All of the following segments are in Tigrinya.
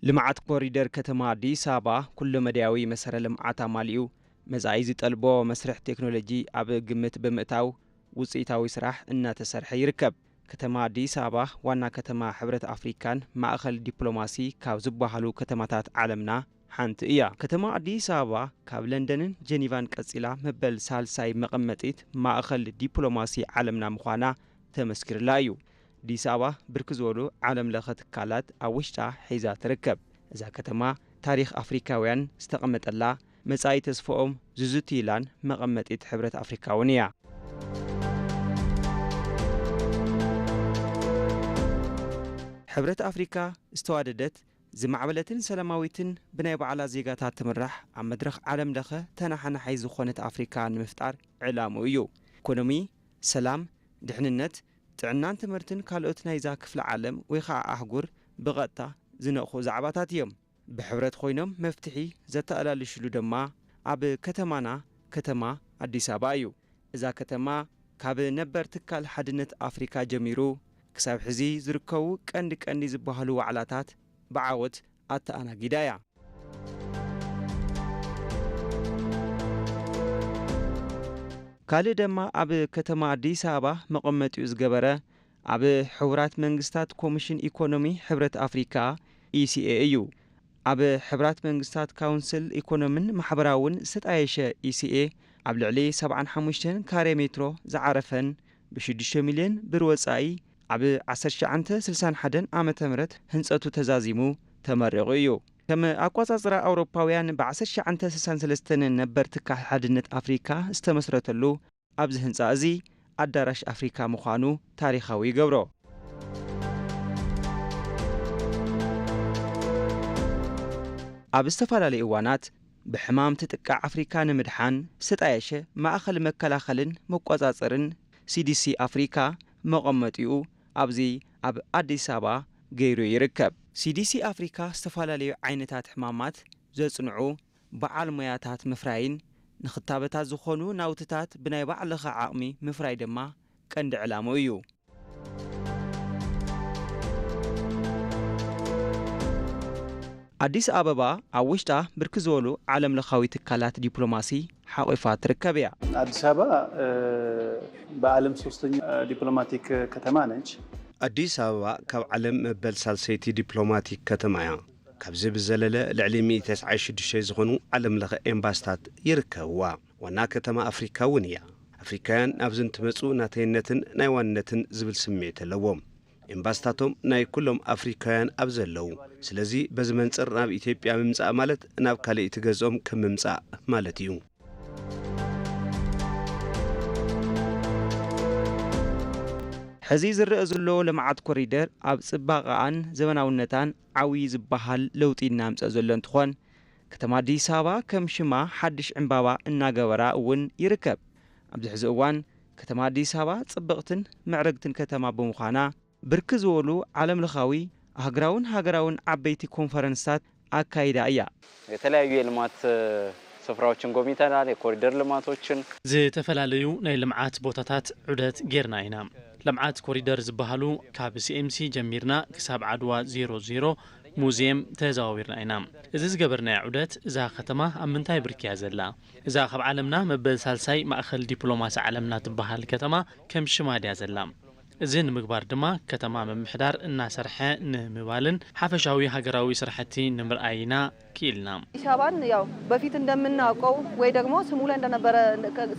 ልምዓት ኮሪደር ከተማ ኣዲስ ኣበባ ኩለመዳያዊ መሰረ ልምዓት ኣማሊኡ መጻኢ ዝጠልቦ መስርሕ ቴክኖሎጂ ኣብ ግምት ብምእታው ውጽኢታዊ ስራሕ እናተሰርሐ ይርከብ። ከተማ ኣዲስ ኣበባ ዋና ከተማ ሕብረት ኣፍሪካን ማእኸል ዲፕሎማሲ ካብ ዝበሃሉ ከተማታት ዓለምና ሓንቲ እያ። ከተማ ኣዲስ ኣበባ ካብ ለንደንን ጀኒቫን ቀጺላ መበል ሳልሳይ መቐመጢት ማእኸል ዲፕሎማሲ ዓለምና ምዃና ተመስኪርላ እዩ። ኣዲስ ኣበባ ብርክ ዝበሉ ዓለም ለኸ ትካላት ኣብ ውሽጣ ሒዛ ትርከብ። እዛ ከተማ ታሪኽ ኣፍሪካውያን ዝተቐመጠላ፣ መጻኢ ተስፍኦም ዝዝትይላን መቐመጢት ሕብረት ኣፍሪካ እውን እያ። ሕብረት ኣፍሪካ ዝተዋደደት፣ ዝማዕበለትን ሰላማዊትን ብናይ ባዕላ ዜጋታት ትምራሕ ኣብ መድረኽ ዓለም ለኸ ተናሓናሓይ ዝኾነት ኣፍሪካ ንምፍጣር ዕላምኡ እዩ። ኢኮኖሚ፣ ሰላም፣ ድሕንነት፣ ጥዕናን ትምህርትን ካልኦት ናይዛ ክፍለ ዓለም ወይ ከዓ ኣህጉር ብቐጥታ ዝነቕሑ ዛዕባታት እዮም። ብሕብረት ኮይኖም መፍትሒ ዘተኣላልሽሉ ድማ ኣብ ከተማና ከተማ ኣዲስ ኣበባ እዩ። እዛ ከተማ ካብ ነበር ትካል ሓድነት ኣፍሪካ ጀሚሩ ክሳብ ሕዚ ዝርከቡ ቀንዲ ቀንዲ ዝበሃሉ ዋዕላታት ብዓወት ኣተኣናጊዳ እያ። ካልእ ድማ ኣብ ከተማ ኣዲስ ኣበባ መቐመጢኡ ዝገበረ ኣብ ሕቡራት መንግስታት ኮሚሽን ኢኮኖሚ ሕብረት ኣፍሪካ፣ ኢሲኤ፣ እዩ። ኣብ ሕብራት መንግስታት ካውንስል ኢኮኖምን ማሕበራውን ዝተጣየሸ ኢሲኤ ኣብ ልዕሊ ሰብዓን ሓሙሽተን ካሬ ሜትሮ ዝዓረፈን ብ ሽዱሽተ ሚልዮን ብር ወጻኢ ኣብ ዓሰርተ ትሽዓተ ስሳን ሓደን ዓመተ ምህረት ህንጸቱ ተዛዚሙ ተመሪቑ እዩ። ከም ኣቆጻጽራ ኣውሮፓውያን ብ ዓሰርተ ትሽዓተ ስሳን ሰለስተን ነበር ትካል ሓድነት ኣፍሪካ ዝተመስረተሉ ኣብዚ ህንጻ እዚ ኣዳራሽ ኣፍሪካ ምዃኑ ታሪኻዊ ይገብሮ። ኣብ ዝተፈላለዩ እዋናት ብሕማም ትጥቃዕ ኣፍሪካ ንምድሓን ዝተጣየሸ ማእኸል መከላኸልን መቆጻጸርን ሲዲሲ ኣፍሪካ መቐመጢኡ ኣብዚ ኣብ ኣዲስ ኣበባ ገይሩ ይርከብ። ሲዲሲ ኣፍሪካ ዝተፈላለዩ ዓይነታት ሕማማት ዘጽንዑ በዓል ሞያታት ምፍራይን ንኽታበታት ዝኾኑ ናውትታት ብናይ ባዕልኻ ዓቕሚ ምፍራይ ድማ ቀንዲ ዕላምኡ እዩ። ኣዲስ ኣበባ ኣብ ውሽጣ ብርክት ዝበሉ ዓለም ለኻዊ ትካላት ዲፕሎማሲ ሓቒፋ ትርከብ እያ። አዲስ አበባ በዓለም ሶስተኛ ዲፕሎማቲክ ከተማ ነች። ኣዲስ ኣበባ ካብ ዓለም መበል ሳልሰይቲ ዲፕሎማቲክ ከተማ እያ። ካብዚ ብዘለለ ልዕሊ ሚእቲ ተስዓን ሽዱሽተን ዝኾኑ ዓለም ለኸ ኤምባስታት ይርከብዋ። ዋና ከተማ ኣፍሪካ እውን እያ። ኣፍሪካውያን ኣብዚ እንትመፁ ናተይነትን ናይ ዋንነትን ዝብል ስምዒት ኣለዎም። ኤምባስታቶም ናይ ኩሎም ኣፍሪካውያን ኣብ ዘለዉ። ስለዚ በዚ መንፅር ናብ ኢትዮጵያ ምምፃእ ማለት ናብ ካልእ ገዝኦም ከም ምምፃእ ማለት እዩ። ሕዚ ዝረአ ዘሎ ልምዓት ኮሪደር ኣብ ፅባቐኣን ዘመናውነታን ዓብዪ ዝበሃል ለውጢ እናምፀ ዘሎ እንትኾን፣ ከተማ ኣዲስ ኣበባ ከም ሽማ ሓድሽ ዕምባባ እናገበራ እውን ይርከብ። ኣብዚ ሕዚ እዋን ከተማ ኣዲስ ኣበባ ፅብቕትን ምዕርግትን ከተማ ብምዃና፣ ብርክ ዝበሉ ዓለምለኻዊ፣ ኣህግራውን ሃገራውን ዓበይቲ ኮንፈረንስታት ኣካይዳ እያ። የተለያዩ የልማት ስፍራዎችን ጎብኝተናል። የኮሪደር ልማቶችን። ዝተፈላለዩ ናይ ልምዓት ቦታታት ዑደት ጌርና ኢና። ልምዓት ኮሪደር ዝበሃሉ ካብ ሲኤምሲ ጀሚርና ክሳብ ዓድዋ ዜሮ ዜሮ ሙዚየም ተዘዋዊርና ኢና። እዚ ዝገበርናዮ ዑደት እዛ ከተማ ኣብ ምንታይ ብርኪ እያ ዘላ? እዛ ካብ ዓለምና መበል ሳልሳይ ማእኸል ዲፕሎማሲ ዓለምና ትበሃል ከተማ ከም ሽማ ድያ ዘላ? እዚ ንምግባር ድማ ከተማ ምምሕዳር እናሰርሐ ንምባልን ሓፈሻዊ ሃገራዊ ስራሕቲ ንምርኣይ ኢና ክኢልና። አዲስ አበባን ያው በፊት እንደምናውቀው ወይ ደግሞ ስሙ ላይ እንደነበረ፣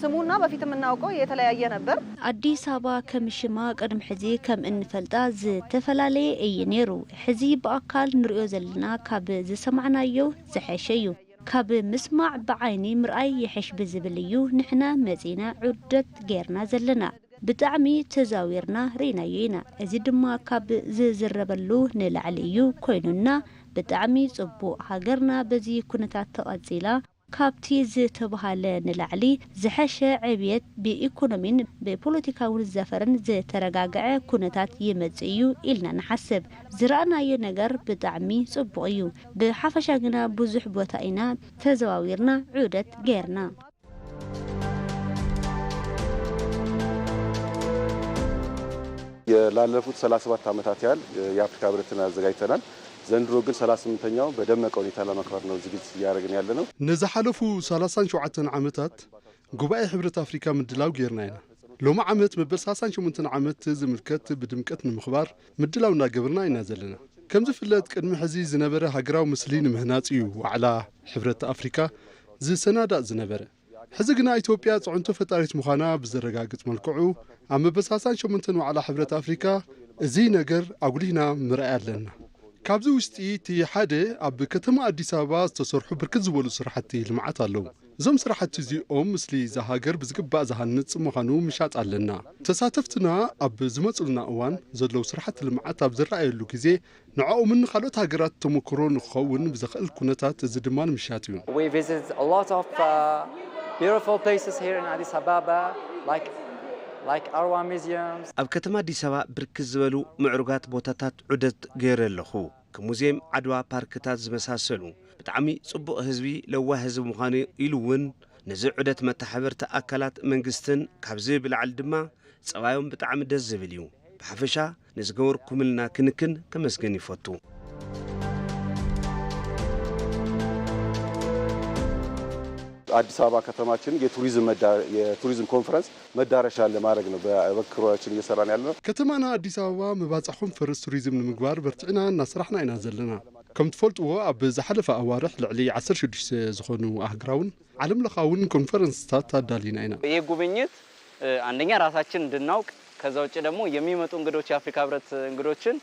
ስሙና በፊት የምናውቀው የተለያየ ነበር። ኣዲስ ኣበባ ከም ሽማ ቅድሚ ሕዚ ከም እንፈልጣ ዝተፈላለየ እዩ ነይሩ። ሕዚ ብኣካል ንሪኦ ዘለና ካብ ዝሰማዕናዮ ዝሐሸ እዩ። ካብ ምስማዕ ብዓይኒ ምርኣይ ይሕሽ ብዝብል እዩ ንሕና መጺና ዑደት ጌርና ዘለና። ብጣዕሚ ተዛዊርና ርኢናዮ ኢና። እዚ ድማ ካብ ዝዝረበሉ ንላዕሊ እዩ ኮይኑና። ብጣዕሚ ጽቡቕ። ሃገርና በዚ ኩነታት ተቐጺላ ካብቲ ዝተባሃለ ንላዕሊ ዝሐሸ ዕብየት ብኢኮኖሚን ብፖለቲካውን ዘፈርን ዝተረጋግዐ ኩነታት ይመጽእ እዩ ኢልና ንሓስብ። ዝረኣናዮ ነገር ብጣዕሚ ጽቡቕ እዩ። ብሓፈሻ ግና ብዙሕ ቦታ ኢና ተዘዋዊርና ዑደት ጌርና። ላለፉት ሠላሳ ሰባት ዓመታት ያህል የአፍሪካ ህብረትን አዘጋጅተናል። ዘንድሮ ግን ሰላሳ ስምንተኛው በደመቀ ሁኔታ ለማክበር ነው ዝግጅት እያደረግን ያለ ነው። ንዝሓለፉ ሰላሳን ሸውዓተን ዓመታት ጉባኤ ሕብረት ኣፍሪካ ምድላው ጌርና ኢና። ሎሚ ዓመት መበል ሰላሳን ሸሞንተን ዓመት ዝምልከት ብድምቀት ንምኽባር ምድላው እናገበርና ኢና ዘለና። ከም ዝፍለጥ ቅድሚ ሕዚ ዝነበረ ሃገራዊ ምስሊ ንምህናፅ እዩ ዋዕላ ሕብረት ኣፍሪካ ዝሰናዳእ ዝነበረ። ሕዚ ግና ኢትዮጵያ ፅዕንቶ ፈጣሪት ምዃና ብዘረጋግፅ መልክዑ ኣብ መበል ሰላሳን ሸሞንተን ዋዕላ ሕብረት ኣፍሪካ እዚ ነገር ኣጉሊህና ምርኣይ ኣለና። ካብዚ ውሽጢ እቲ ሓደ ኣብ ከተማ ኣዲስ ኣበባ ዝተሰርሑ ብርክት ዝበሉ ስራሕቲ ልምዓት ኣለዉ። እዞም ስራሕቲ እዚኦም ምስሊ እዛ ሃገር ብዝግባእ ዝሃንፅ ምዃኑ ምሻጥ ኣለና። ተሳተፍትና ኣብ ዝመፅሉና እዋን ዘለዉ ስራሕቲ ልምዓት ኣብ ዝረኣየሉ ግዜ ንዕኦምን ንኻልኦት ሃገራት ተመክሮ ንክኸውን ብዘኽእል ኩነታት እዚ ድማ ንምሻጥ እዩ። We visit a lot of uh, beautiful places here in Addis Ababa, like like Arwa museums. ኣብ ከተማ ኣዲስ ኣበባ ብርክት ዝበሉ ምዕሩጋት ቦታታት ዑደት ገይረ ኣለኹ። ከም ሙዚየም ዓድዋ፣ ፓርክታት ዝመሳሰሉ። ብጣዕሚ ጽቡቕ ህዝቢ፣ ለዋህ ህዝቢ ምዃኑ ኢሉ እውን ነዚ ዑደት መተሓበርቲ ኣካላት መንግስትን ካብዚ ብላዕሊ ድማ ጸባዮም ብጣዕሚ ደስ ዝብል እዩ። ብሓፈሻ ንዝገበርኩምልና ክንክን ከመስግን ይፈቱ። አዲስ አበባ ከተማችን የቱሪዝም መዳ- የቱሪዝም ኮንፈረንስ መዳረሻ ለማድረግ ነው በበኩራችን እየሰራን ያለ ነው። ከተማና ኣዲስ ኣበባ መባፅዕ ኮንፈረንስ ቱሪዝም ንምግባር በርቲዕና እናሰራሕና ኢና ዘለና። ከም ትፈልጥዎ ኣብ ዝሓለፈ ኣዋርሕ ልዕሊ ዓሰርተ ሽዱሽተ ዝኾኑ ኣህጉራውን ዓለም ለኻውን ኮንፈረንስታት ኣዳሊና ኢና። ይህ ጉብኝት አንደኛ ራሳችን እንድናውቅ ከዛ ውጭ ደግሞ የሚመጡ እንግዶች የአፍሪካ ህብረት እንግዶችን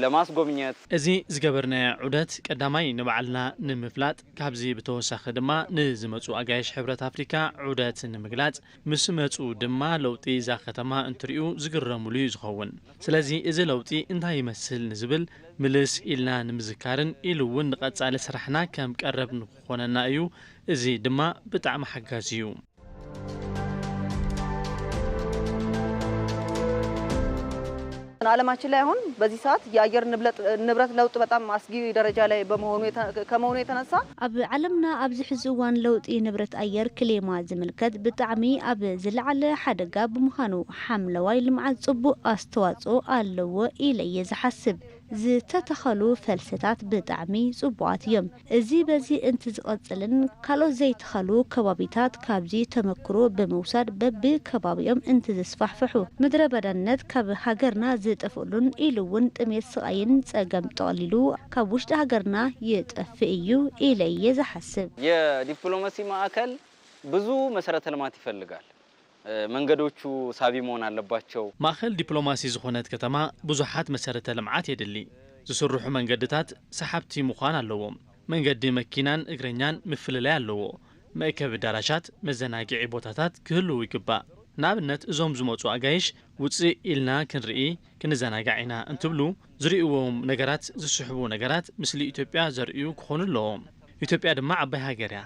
ለማስጎብኘት። እዚ ዝገበርናዮ ዑደት ቀዳማይ ንባዕልና ንምፍላጥ ካብዚ ብተወሳኺ ድማ ንዝመፁ ኣጋይሽ ሕብረት ኣፍሪካ ዑደት ንምግላፅ ምስ መፁ ድማ ለውጢ እዛ ከተማ እንትሪኡ ዝግረምሉ እዩ ዝኸውን። ስለዚ እዚ ለውጢ እንታይ ይመስል ንዝብል ምልስ ኢልና ንምዝካርን ኢሉ እውን ንቐፃሊ ስራሕና ከም ቀረብ ንክኾነና እዩ። እዚ ድማ ብጣዕሚ ሓጋዚ እዩ። ዓለማችን ላይ አሁን በዚህ ሰዓት የአየር ንብረት ለውጥ በጣም አስጊ ደረጃ ላይ በመሆኑ ከመሆኑ የተነሳ ኣብ ዓለምና ኣብዚ ሕዚ እዋን ለውጢ ንብረት ኣየር ክሌማ ዝምልከት ብጣዕሚ ኣብ ዝለዓለ ሓደጋ ብምዃኑ ሓምለዋይ ልምዓት ፅቡቕ ኣስተዋፅኦ ኣለዎ ኢለ እየ ዝሓስብ። ዝተተኸሉ ፈልስታት ብጣዕሚ ፅቡቓት እዮም። እዚ በዚ እንትዝቐፅልን ካልኦት ዘይተኸሉ ከባቢታት ካብዚ ተመክሮ ብምውሳድ በቢ ከባቢኦም እንትዝስፋሕፍሑ ምድረ በዳነት ካብ ሃገርና ዝጠፍእሉን ኢሉ እውን ጥሜት ስቓይን ፀገም ጠቕሊሉ ካብ ውሽጢ ሃገርና ይጠፍእ እዩ ኢለ እየ ዝሓስብ። የዲፕሎማሲ ማእከል ብዙ መሰረተ ልማት ይፈልጋል። መንገዶቹ ሳቢ መሆን ኣለባቸው። ማእኸል ዲፕሎማሲ ዝኾነት ከተማ ብዙሓት መሰረተ ልምዓት የድሊ። ዝስርሑ መንገድታት ሰሓብቲ ምዃን ኣለዎም። መንገዲ መኪናን እግረኛን ምፍልላይ ኣለዎ። መእከቢ ኣዳራሻት፣ መዘናግዒ ቦታታት ክህልዉ ይግባእ። ንኣብነት እዞም ዝመፁ ኣጋይሽ ውፅእ ኢልና ክንርኢ ክንዘናጋዕ ኢና እንትብሉ ዝርእይዎም ነገራት ዝስሕቡ ነገራት ምስሊ ኢትዮጵያ ዘርእዩ ክኾኑ ኣለዎም። ኢትዮጵያ ድማ ዓባይ ሃገር እያ።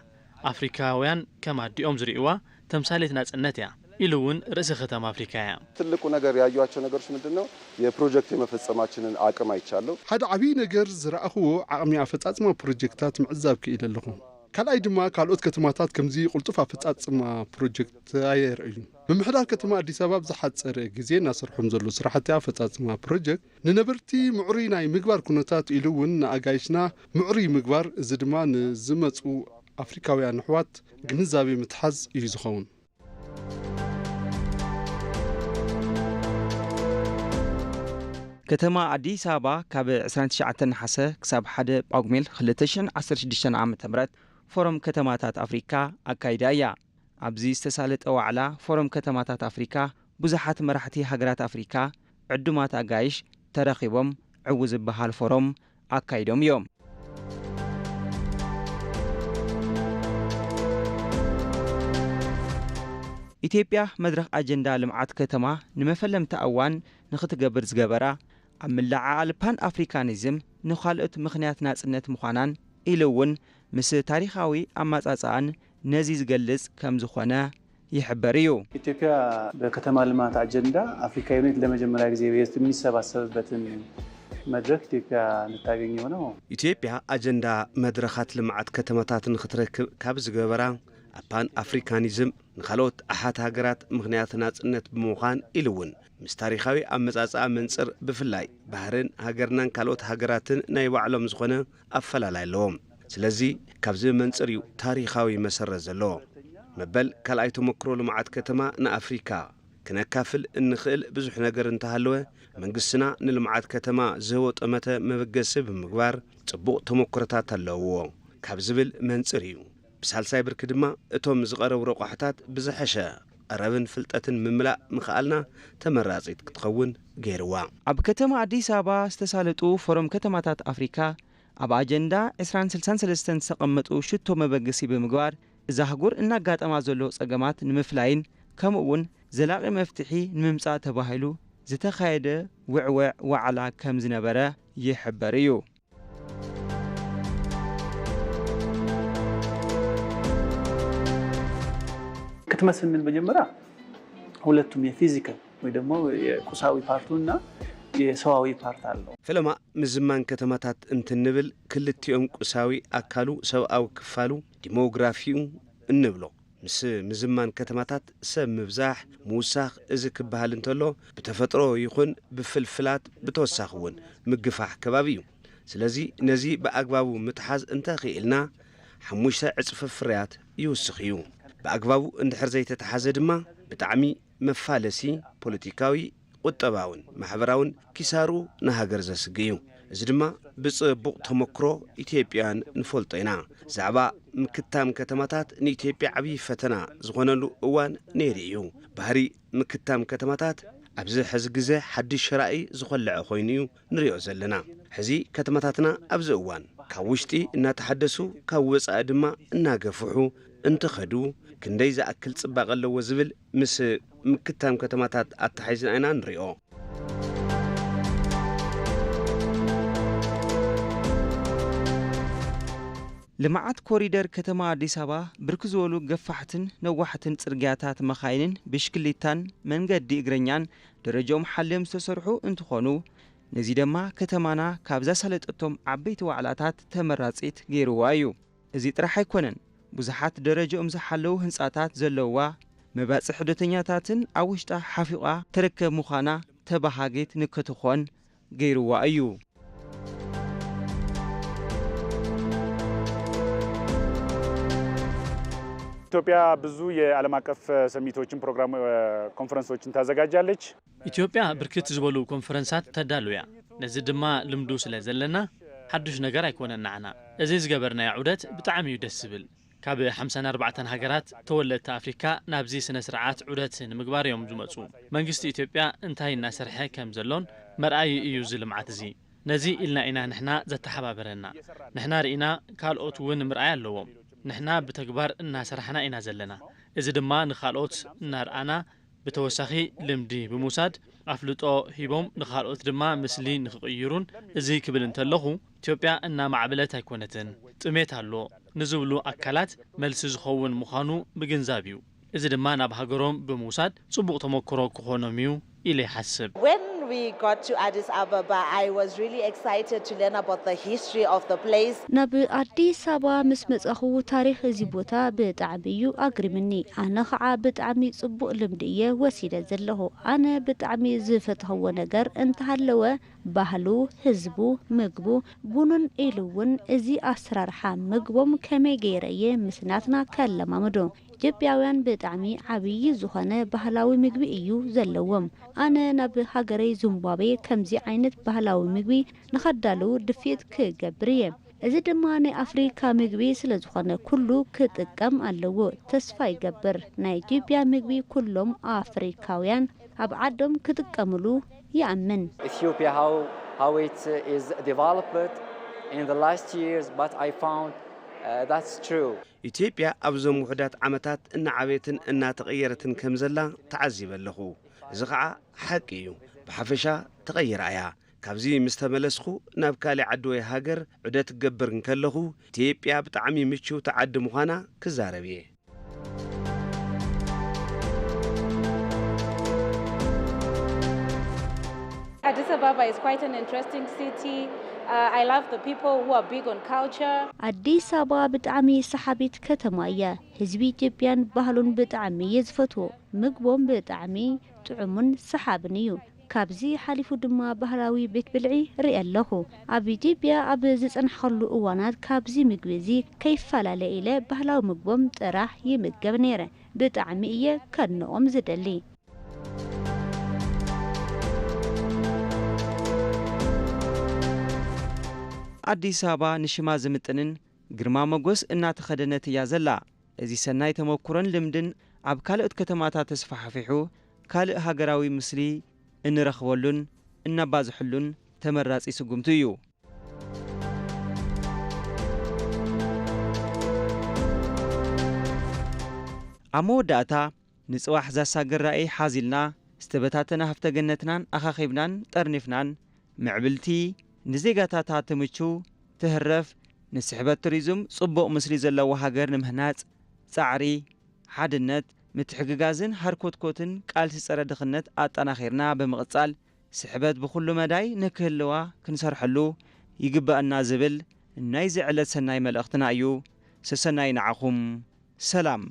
ኣፍሪካውያን ከም ኣዲኦም ዝርእይዋ ተምሳሌት ናፅነት እያ ኢሉ እውን ርእሰ ከተማ ኣፍሪካ እያ። ትልቁ ነገር ያዩዋቸው ነገሮች ምንድን ነው? የፕሮጀክት የመፈጸማችንን አቅም አይቻለሁ። ሓደ ዓብዪ ነገር ዝረኣኽዎ ዓቕሚ ኣፈፃፅማ ፕሮጀክታት ምዕዛብ ክኢለ ኣለኹ። ካልኣይ ድማ ካልኦት ከተማታት ከምዚ ቅልጡፍ ኣፈፃፅማ ፕሮጀክት ኣየርእዩን። ምምሕዳር ከተማ ኣዲስ ኣበባ ኣብ ዝሓፀረ ግዜ እናሰርሖም ዘለዉ ስራሕቲ ኣፈፃፅማ ፕሮጀክት ንነበርቲ ምዕሩይ ናይ ምግባር ኩነታት ኢሉ እውን ንኣጋይሽና ምዕሩይ ምግባር፣ እዚ ድማ ንዝመፁ ኣፍሪካውያን ኣሕዋት ግንዛቤ ምትሓዝ እዩ ዝኸውን። ከተማ ኣዲስ ኣበባ ካብ ዕስራን ትሽዓተን ነሓሰ ክሳብ ሓደ ጳጉሜል ክልተ ሽሕን ዓሰርተ ሽዱሽተን ዓመተ ምህረት ፎረም ከተማታት ኣፍሪካ ኣካይዳ እያ። ኣብዚ ዝተሳለጠ ዋዕላ ፎረም ከተማታት ኣፍሪካ ብዙሓት መራሕቲ ሃገራት ኣፍሪካ ዕዱማት ኣጋይሽ ተረኺቦም ዕዉት ዝበሃል ፎረም ኣካይዶም እዮም። ኢትዮጵያ መድረኽ ኣጀንዳ ልምዓት ከተማ ንመፈለምታ እዋን ንኽትገብር ዝገበራ ኣብ ምልዕዓል ፓን ኣፍሪካኒዝም ንኻልኦት ምኽንያት ናፅነት ምዃናን ኢሉ እውን ምስ ታሪኻዊ ኣመፃፅኣን ነዚ ዝገልፅ ከም ዝኾነ ይሕበር እዩ። ኢትዮጵያ በከተማ ልማት አጀንዳ አፍሪካ ዩኒት ለመጀመሪያ ጊዜ የሚሰባሰብበትን መድረክ ኢትዮጵያ ልታገኘው ነው። ኢትዮጵያ አጀንዳ መድረኻት ልምዓት ከተማታት ንኽትረክብ ካብ ዝገበራ ኣብ ፓን ኣፍሪካኒዝም ንኻልኦት ኣሓት ሃገራት ምኽንያት ናጽነት ብምዃን ኢሉ እውን ምስ ታሪኻዊ ኣመጻጽኣ መንጽር ብፍላይ ባህርን ሃገርናን ካልኦት ሃገራትን ናይ ባዕሎም ዝኾነ ኣፈላላይ ኣለዎም። ስለዚ ካብዚ መንጽር እዩ ታሪኻዊ መሰረት ዘለዎ። መበል ካልኣይ ተመክሮ ልምዓት ከተማ ንኣፍሪካ ክነካፍል እንኽእል ብዙሕ ነገር እንተሃለወ፣ መንግስትና ንልምዓት ከተማ ዝህቦ ጠመተ መበገሲ ብምግባር ጽቡቕ ተመክሮታት ኣለውዎ ካብ ዝብል መንጽር እዩ። ብሳልሳይ ብርኪ ድማ እቶም ዝቐረቡ ረቋሕታት ብዝሐሸ ቀረብን ፍልጠትን ምምላእ ምኽኣልና ተመራጺት ክትኸውን ገይርዋ። ኣብ ከተማ ኣዲስ ኣበባ ዝተሳለጡ ፎረም ከተማታት ኣፍሪካ ኣብ ኣጀንዳ ዕስራን ስልሳን ሰለስተን ዝተቐመጡ ሽቶ መበገሲ ብምግባር እዛ ኣህጉር እናጋጠማ ዘሎ ጸገማት ንምፍላይን ከምኡ እውን ዘላቒ መፍትሒ ንምምጻእ ተባሂሉ ዝተኻየደ ውዕወዕ ዋዕላ ከም ዝነበረ ይሕበር እዩ። ክትመስል ምን መጀመሪያ ሁለቱም የፊዚካል ወይ ደግሞ የቁሳዊ ፓርቱ እና የሰዋዊ ፓርት አለው። ፈለማ ምዝማን ከተማታት እንትንብል ክልቲኦም ቁሳዊ ኣካሉ ሰብኣዊ ክፋሉ ዲሞግራፊኡ እንብሎ ምስ ምዝማን ከተማታት ሰብ ምብዛሕ ምውሳኽ እዚ ክበሃል እንተሎ ብተፈጥሮ ይኹን ብፍልፍላት ብተወሳኺ እውን ምግፋሕ ከባቢ እዩ። ስለዚ ነዚ ብኣግባቡ ምትሓዝ እንተኽኢልና ሓሙሽተ ዕፅፊ ፍርያት ይውስኽ እዩ። ብኣግባቡ እንድሕር ዘይተተሓዘ ድማ ብጣዕሚ መፋለሲ ፖለቲካዊ፣ ቁጠባውን ማሕበራውን ኪሳርኡ ንሃገር ዘስግእ እዩ። እዚ ድማ ብጽቡቕ ተመክሮ ኢትዮጵያውያን ንፈልጦ ኢና። ዛዕባ ምክታም ከተማታት ንኢትዮጵያ ዓብዪ ፈተና ዝኾነሉ እዋን ነይሩ እዩ። ባህሪ ምክታም ከተማታት ኣብዚ ሕዚ ግዜ ሓድሽ ራእይ ዝኾልዐ ኮይኑ እዩ ንሪኦ ዘለና። ሕዚ ከተማታትና ኣብዚ እዋን ካብ ውሽጢ እናተሓደሱ ካብ ወጻኢ ድማ እናገፍሑ እንትኸዱ ክንደይ ዝኣክል ጽባቐ ኣለዎ ዝብል ምስ ምክታም ከተማታት ኣተሓሒዝና ኢና ንሪኦ። ልምዓት ኮሪደር ከተማ ኣዲስ ኣበባ ብርክ ዝበሉ ገፋሕትን ነዋሕትን ጽርግያታት መኻይንን ብሽክሊታን መንገዲ እግረኛን ደረጃኦም ሓልዮም ዝተሰርሑ እንትኾኑ ነዚ ድማ ከተማና ካብ ዘሳለጠቶም ዓበይቲ ዋዕላታት ተመራጺት ገይርዋ እዩ። እዚ ጥራሕ ኣይኮነን፣ ብዙሓት ደረጃኦም ዝሓለዉ ህንጻታት ዘለውዋ መባጽሒ ስደተኛታትን ኣብ ውሽጣ ሓፊቓ ትርከብ ምዃና ተባሃጊት ንክትኾን ገይርዋ እዩ። ኢትዮጵያ ብዙ የዓለም አቀፍ ሰሚቶችን ፕሮግራም ኮንፈረንሶችን ታዘጋጃለች። ኢትዮጵያ ብርክት ዝበሉ ኮንፈረንሳት ተዳሉ እያ። ነዚ ድማ ልምዱ ስለ ዘለና ሓዱሽ ነገር ኣይኮነን ንዓና። እዚ ዝገበርናዮ ዑደት ብጣዕሚ እዩ ደስ ዝብል። ካብ ሓምሳን ኣርባዕተን ሃገራት ተወለድቲ ኣፍሪካ ናብዚ ስነ ስርዓት ዑደት ንምግባር እዮም ዝመፁ። መንግስቲ ኢትዮጵያ እንታይ እናሰርሐ ከም ዘሎን መርኣዪ እዩ እዚ ልምዓት እዚ። ነዚ ኢልና ኢና ንሕና ዘተሓባበረና። ንሕና ርኢና ካልኦት እውን ምርኣይ ኣለዎም። ንሕና ብተግባር እናሰራሕና ኢና ዘለና። እዚ ድማ ንኻልኦት እናርኣና ብተወሳኺ ልምዲ ብምውሳድ ኣፍልጦ ሂቦም ንኻልኦት ድማ ምስሊ ንኽቕይሩን እዚ ክብል እንተለኹ ኢትዮጵያ እናማዕበለት ኣይኮነትን፣ ጥሜት ኣሎ ንዝብሉ ኣካላት መልሲ ዝኸውን ምዃኑ ምግንዛብ እዩ። እዚ ድማ ናብ ሃገሮም ብምውሳድ ፅቡቕ ተመክሮ ክኾኖም እዩ ኢለ ይሓስብ። When we got to Addis Ababa, I was really excited to learn about the history of the place. ናብ ኣዲስ ኣበባ ምስ መጻኹ ታሪኽ እዚ ቦታ ብጣዕሚ እዩ ኣግሪምኒ። ኣነ ኸዓ ብጣዕሚ ጽቡቕ ልምዲ እየ ወሲደ ዘለኹ። ኣነ ብጣዕሚ ዝፈተኽዎ ነገር እንተሃለወ ባህሉ፣ ህዝቡ፣ ምግቡ፣ ቡኑን ኢሉ እውን እዚ ኣሰራርሓ ምግቦም ከመይ ገይረ እየ ምስ ናትና ከለማምዶ። ኢትዮጵያውያን ብጣዕሚ ዓብዪ ዝኾነ ባህላዊ ምግቢ እዩ ዘለዎም። ኣነ ናብ ሃገረይ ዙምባቤ ከምዚ ዓይነት ባህላዊ ምግቢ ንኸዳልው ድፍኢት ክገብር እየ። እዚ ድማ ናይ ኣፍሪካ ምግቢ ስለዝኾነ ኩሉ ክጥቀም ኣለዎ። ተስፋ ይገብር ናይ ኢትዮጵያ ምግቢ ኩሎም ኣፍሪካውያን ኣብ ዓዶም ክጥቀምሉ ይኣምን። Ethiopia, how, how it is developed in the last years, but I found uh, that's true. ኢትዮጵያ ኣብዞም ውሑዳት ዓመታት እናዓበየትን እናተቐየረትን ከም ዘላ ተዓዚበ ኣለኹ። እዚ ኸዓ ሓቂ እዩ። ብሓፈሻ ተቐይራ እያ። ካብዚ ምስ ተመለስኹ ናብ ካሊእ ዓዲ ወይ ሃገር ዑደት ክገብር እንከለኹ ኢትዮጵያ ብጣዕሚ ምችውቲ ዓዲ ምዃና ክዛረብ እየ። Addis Ababa is quite an interesting city. Uh, I love the people who are big on culture. ኣዲስ ኣበባ ብጣዕሚ ሰሓቢት ከተማ እያ። ህዝቢ ኢትዮጵያን ባህሉን ብጣዕሚ እየ ዝፈትዎ። ምግቦም ብጣዕሚ ጥዑሙን ሰሓብን እዩ። ካብዚ ሓሊፉ ድማ ባህላዊ ቤት ብልዒ ርኢ ኣለኹ። ኣብ ኢትዮጵያ ኣብ ዝጸናሕከሉ እዋናት ካብዚ ምግቢ እዚ ከይፈላለ ኢለ ባህላዊ ምግቦም ጥራሕ ይምገብ ነይረ። ብጣዕሚ እየ ከድንቖም ዝደሊ። ኣዲስ ኣበባ ንሽማ ዝምጥንን ግርማ መጎስ እናተኸደነት እያ ዘላ። እዚ ሰናይ ተመኩሮን ልምድን ኣብ ካልኦት ከተማታት ተስፋሕፊሑ ካልእ ሃገራዊ ምስሊ እንረኽበሉን እነባዝሐሉን ተመራጺ ስጉምቲ እዩ። ኣብ መወዳእታ ንጽባሕ ዛሳግር ራእይ ሓዚልና ዝተበታተነ ሃፍተ ገነትናን ኣኻኺብናን ጠርኒፍናን ምዕብልቲ ንዜጋታታ ትምቹ ትህረፍ ንስሕበት ቱሪዝም ጽቡቕ ምስሊ ዘለዎ ሃገር ንምህናጽ ጻዕሪ ሓድነት ምትሕግጋዝን ሃርኮትኮትን ቃልሲ ጸረ ድኽነት ኣጠናኺርና ብምቕጻል ስሕበት ብኹሉ መዳይ ንክህልዋ ክንሰርሐሉ ይግበኣና ዝብል ናይዚ ዕለት ሰናይ መልእኽትና እዩ። ሰሰናይ ንዓኹም። ሰላም።